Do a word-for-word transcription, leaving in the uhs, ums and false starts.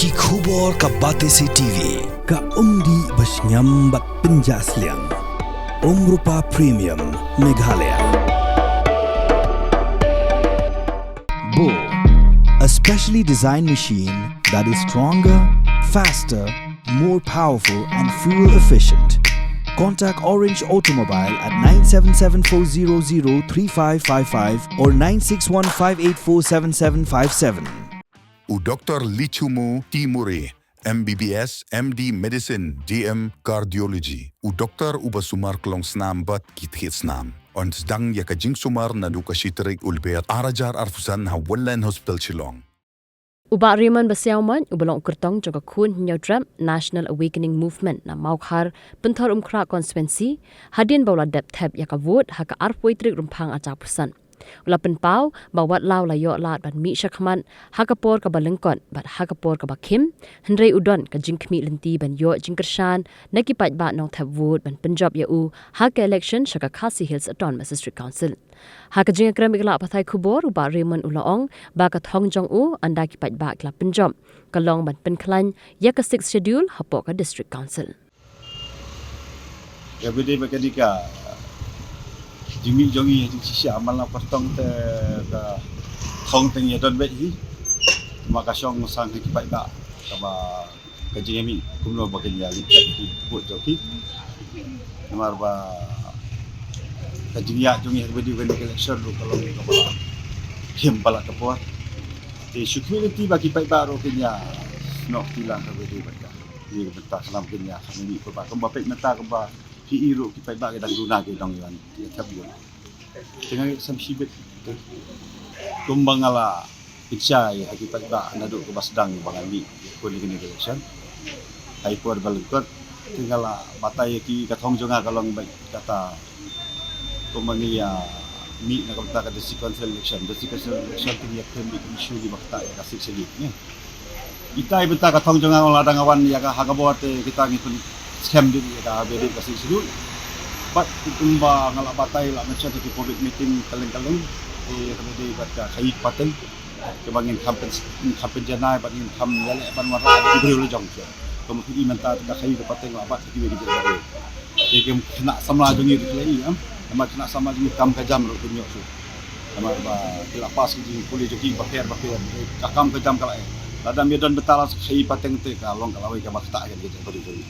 Ki khubor ka Batesi T V, ka umdih ba shngiam bad pynjah sliang. Umrupa Premium, Meghalaya. Bo, a specially designed machine that is stronger, faster, more powerful and fuel efficient. Contact Orange Automobile at nine seven seven four zero zero three five five five or nine six one five eight four seven seven five seven. U Doktor Lichumu Timuri, M B B S, M D Medicine, D M Cardiology. U doktor uba sumar klong snam bad ki thied snam. Yn sdang ïa ka jingsumar naduh ka shi tarik u Lber ar hajar arphew san ha Wonderland Hospital Shillong. U Bah Raymond Basiawmoit, uba long u kyrtong jong ka Khun Hynñiewtrep National Awakening Movement na Mawkhar, Pynthor Umkhrah Constituency, hadien ba u la dep thep ïa ka vote ha ka arphew tarik Rymphang arhajar arphew san, u la pynpaw ba wat la u la ïoh lad ban mih shakhmat ha ka por kaba lyngkot bad ha ka por kaba khim, hynrei u don ka jingkhmih lynti ban ïoh jingkyrshan na ki paidbah nongthep vote ban pynjop ïa u ha ka election sha ka Khasi Hills Autonomous District Council. Ha ka jingïakren bad ki lad pathai khubor, u Bah Raymond u la ong ba ka thong jong u ynda ki paidbah ki la pynjop ka long ban pynkhlaiñ ïa ka Sixth Schedule hapoh ka District Council. Ïa bad dei ba kane ka jingmih jong ngi ha jingshisha, man la kyrtong te ka thong te ngi ïa don beit hi. Te ma ka shong sdang ha ki paidbah kaba ka jingmih kumno ba kin ïa leit thep ki vote jong ki. Namar ba ka jingïaid jong ngi ha kaba ïadei bad ka election ruh ka long kaba khim palat ka por. Te shu khmih lynti ba ki paidbah ruh kin ïa noh kti lang ha kaba ïadei bad ka. Ïa ka bynta snem kin ïa kham mih kumba, kumba peit mynta kumba phi i ruh ki paidbah ki dang duna ki dang ïa thep ïa. Te nga ngeit sam shibit. Kumba nga la pynshai ha ki paidbah naduh kaba sdang ba nga mih ïa kane ka election. Ha i por ba lyngkot te nga la batai ïa ki, ka thong jong nga ka long beit kata kumba ngi ïa mih na ka bynta ka District Council election. District Council election te ngi ïa claim beit ki issue kiba ktah ïa ka Sixth Schedule ne. Ita i bynta ka thong jong nga, la dang wan ïa ka ha ka bor te kita ngi pynskhem dei ïa ka ba dei ka Sixth Schedule. Bad kumba nga la batai, la mention ha ki public meeting kylleng kylleng, te ka ba dei bad ka khaïi pateng kaba ngin kham pyn, ngin kham pynjanai bad ngin kham ïaleh ban wanrah ïa ki briew la jong shuh. Kumba phi i mynta ka khaïi ka pateng la bat ha kiwei ki jait briew. Te ki khynnah samla jong ngi ruh ki la i, em. Namar khynnah samla jong ngi kam ka jam ruh kin ïoh shuh. Namar ba ki la pass ki jingpule jong ki bapher bapher. Ka kam ka jam ka la i. Lada ym ïadon bynta la sa khaïi pateng te ka long ka lawei kaba ktah ïa ka jingpule jong ngi.